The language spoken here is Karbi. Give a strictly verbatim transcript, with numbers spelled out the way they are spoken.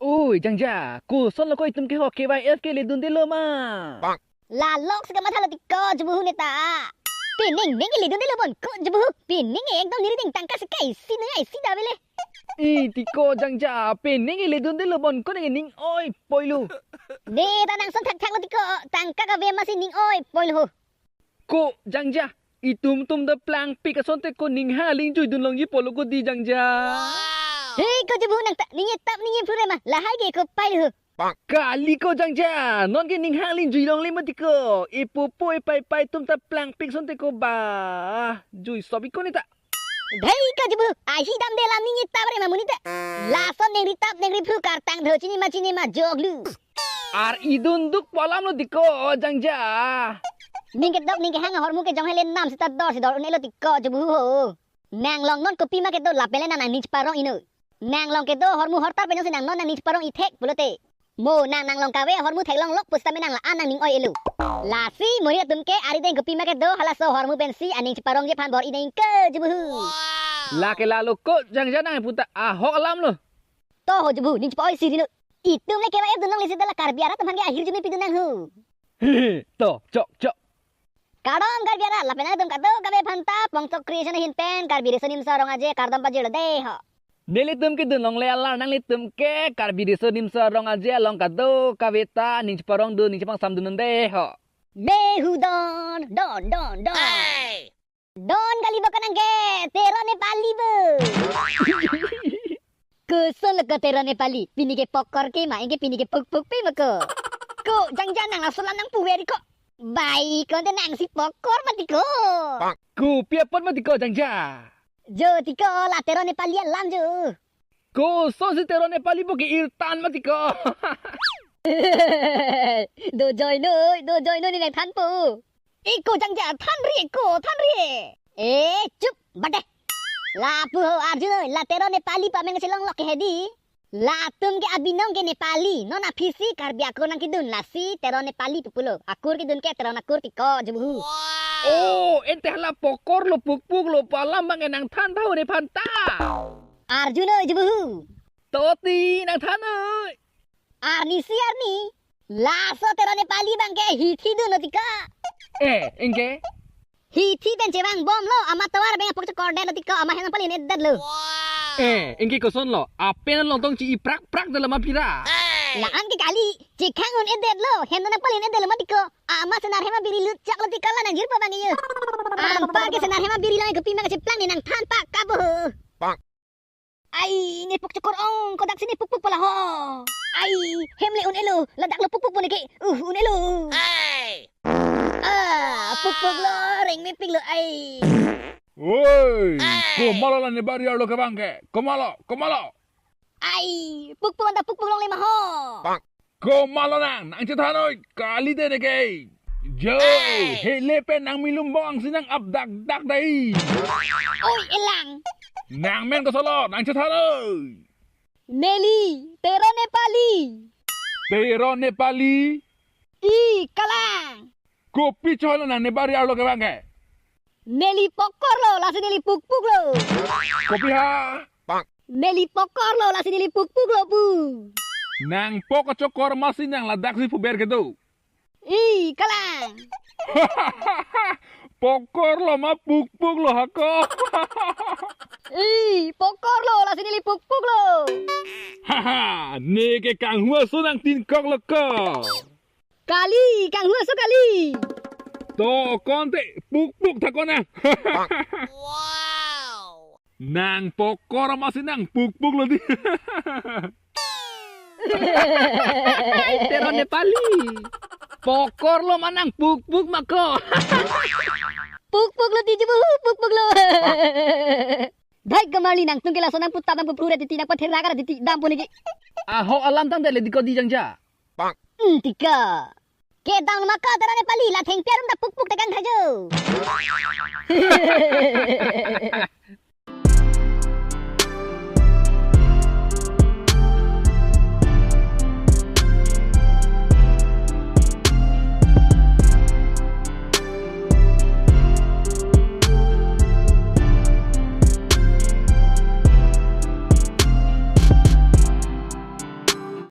Oi, Jangja, koson lo ko itum ke ho K Y F ke ledunde lo ma? La lok si kamatha lo tiko jubuhu neta. Pining ning ledunde lo bon ko jubuhu. Pining ekdom neri ding tangka si kai si noi ai si davele. I tiko Jangja, pining ledunde lo bon ko ning ning oi poilo. Neta nangson thakthak lo tiko, tangka kave masi ning oi poilo ho. Ko Jangja, itum tum da plangpik asonte ko ning ha ling jui dun longji polo ko di Jangja. Hei ko jubuhu nang ta, ning etap ning ephure ma, lahai ke ko pai ho. Kali ko Jangja, non ke ning ha ling jui longle mati ko. Ipupu ipaipai tum ta plangpik asonte ko ba. Jui sobi ko neta. Dhei ko jubuhu, ahi damde lam ning etap re ma monit ta. Lason nengri tap nengri phru kartang dho chini ma chini ma joglu. Ar idun duk po alam lo tiko Jangja. Ning kedok ning kehang ahormu ke jong hele nam sita dor si dor un-e lo tiko jubuhu ho. Nang long non kopi ma kedo lapen le nang nang ning cheparong inoi. Nang long kedo ahormu hortar pen jongsi nang non nang ning cheparong ithek pulote. Mo nang nang long kave ahormu theklong lok pusitame nang la-an nang ning oi-e lo. Lasi monit atum ke ari deng kopi ma kedo halaso ahormu pensi aning cheparongji aphan bor-i nang ke jubuhu. Lake lalo ko Jangja nang puta ahok alam lo. To ho jubuhu ning chepa-oi siri no. Itum le K Y F dun longle sita la Karbi arat aphan ke ahirjume pidun nang ho. To, chok, chok. Kardom Karbi arat, lapen atum kadokave aphanta Pongchok Creation ahin pen Karbi Riso Nimso Rong Aje kardom pajirlo dei ho. Nelitum kedun longle alar nanglitum ke Karbi Riso Nimso Rong Aje along kadokave ta ning cheparong dun ning chepangsam dun non dei ho. Behu don, don, don, don. Don kali bo kanang ke, Tero Nepali bo. Koson lo ko Tero Nepali, pini ke pokor ke ma, anke pini ke pukpuk pe ma ko. Ko Jangja nang laso alam nang puver ko. Bai ko te nang si pokor mati ko. Kopi apot mati ko Jangja. Jo tiko la Tero Nepali alam jo. Koson si Tero Nepali bo ke irtan mati ko. Do join noi, do join noi ne nang thanpo. Eko Jangja than ri, eko than ri. Eh, chup, bade. Lapu ho arju noi, la Tero Nepali pameng si longlok ke hedi. Latum ke abinong ke Nepali, non aphisi Karbi akur nang kedun lasi Tero Nepali pupulo. Akur kedun ke Tero nakur tiko jubuhu. Oh, ente hala pokor lo pukpuk lo pu alam bang enang than tau ne phanta. Arju noi jubuhu. Toti nang than noi. Arni si arni. Laso Tero Nepali bang ke hithi dun lo tiko. Eh, anke? Hithi pen chevang bom lo, amat tovar bang apok chokor det lo tiko, amat henang pali un-edet lo. Eh, anke koson lo, apen along tong chi iprak prak dala ma pira. La-an ke kali, chekhang un-edet lo, henang pali un-edet lo ma tiko. Amat senar hema biri lut chak lo tiko la nang jur pa bang iyo. Anpar ke senar hema biri lo ke pima ke cheplang ne nang than pa kapo. Ai, ne pok chokor ong, kodak si ne pukpuk pala ho. Ai, hem le un-elo, ladak lo pukpuk pone ke, uh, un-elo. Hey! Ah, pukpuk lo, reng mepik lo, ai. Woi, hey! Komatlo la ne bari arlo ke bang ke? Komatlo, komatlo? Ai, pukpuk anta pukpuk longle ma ho. Komatlo nang, nang chethan noi, kali te ne ke. Jo, hey! Hele pen nang milum bong si nang ap dak dak dai. Oi, elang. Nang men koson lo, nang chethan noi. Neli, Tero Nepali. Tero Nepali? I, kalang. Kopi cholo nang ne bari arlo ke bang ke? Neli pokor lo, lasi neli pukpuk lo. Kopi ha? Neli pokor lo, lasi neli pukpuk lo pu. Nang pok chokor masi nang ladak si puber kedo. I, kalang. Pokor lo ma pukpuk lo hako. I, pokor lo, lasi neli pukpuk lo. Haha, ne ke kanghu aso nang tin kok lo ko. Kali, kanghu aso kali. To, konte, pukpuk thakona. Wow. Nang pokor masi nang pukpuk lo di. Ai, Tero Nepali. Pokor lo ma nang pukpuk ma ko. Pukpuk lo di jubuhu, pukpuk lo. Dhai kamarli nangtum ke laso nang puta dam ke phru ra titi nang pather ra ka ra titi dam pone ke. Ahok alam tangdet le di ko di Jangja. Hmm, tiko. Kedam ma ko Tero Nepali la thengpi arum ta pukpuk tekang thajo.